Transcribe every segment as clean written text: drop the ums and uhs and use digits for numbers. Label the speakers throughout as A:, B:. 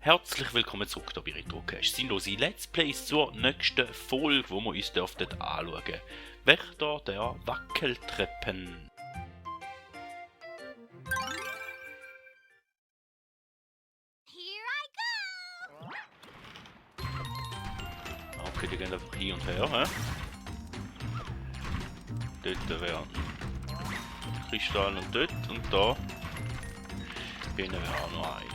A: Herzlich willkommen zurück hier bei RetroCache. Sind unsere Let's Plays zur nächsten Folge, wo wir uns dürften anschauen. Wächter der Wackeltreppen. Okay, die gehen einfach hin und her. Dort wären Kristall und dort und da. Hinten wäre auch noch eine.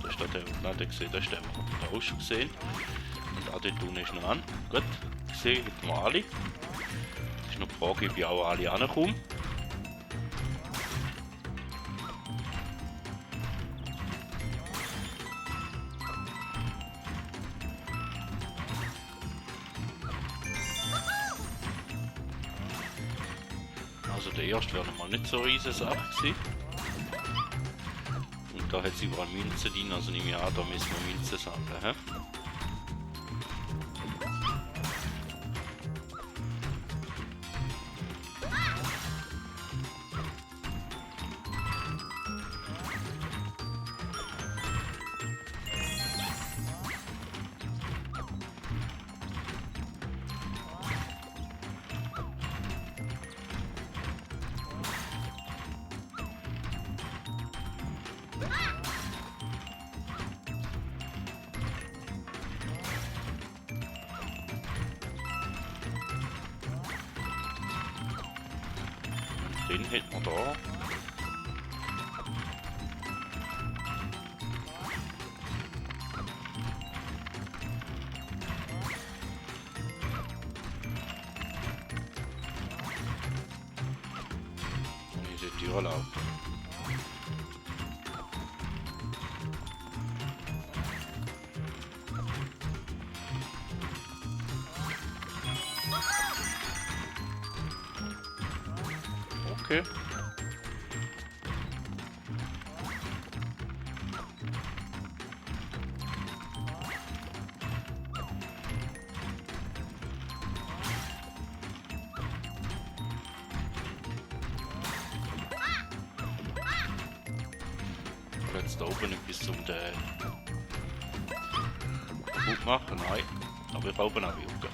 A: Da ist der, nein, der gesehen, das ist der, den wir da auch schon gesehen. Und auch dort unten ist noch an. Gut, gesehen haben wir alle. Das ist noch die Frage, ob ich auch alle ankomme. Also der erste wäre noch mal nicht so riesig Sache gewesen. Und da hat es überall Münzen drin, also nehme ich an, da müssen wir Münzen sammeln. He? Den hätten wir da. Und hier sind die Rolllauf. Okay. Jetzt da oben etwas zum den gut machen, nein. Aber ich oben auch wirken.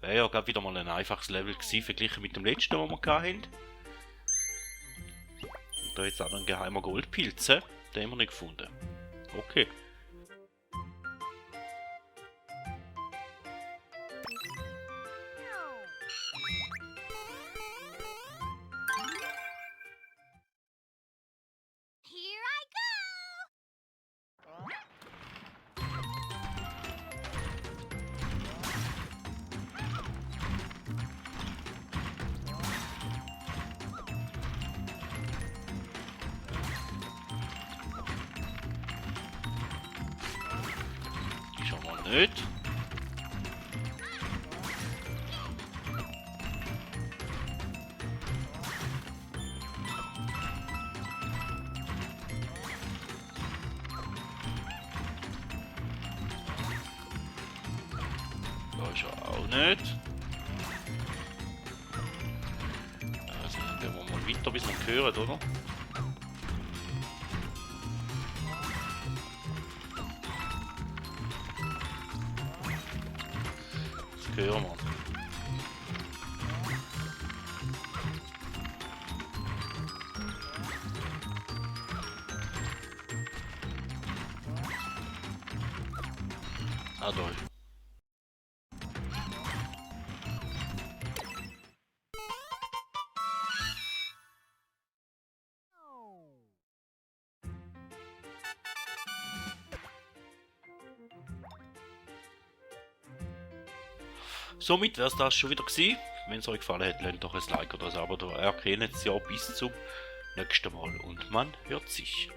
A: Wäre ja gerade wieder mal ein einfaches Level gewesen, verglichen mit dem letzten, das wir hatten. Und da jetzt auch noch ein geheimer Goldpilz, den haben wir nicht gefunden. Okay. Nicht. Da ist er auch nicht. Also dann gehen wir mal weiter, bis wir hören, oder? Hören wir. Ah, da. Somit wäre es das schon wieder gewesen. Wenn es euch gefallen hat, lasst doch ein Like oder ein Abo da. Erkennen Sie ja bis zum nächsten Mal und man hört sich.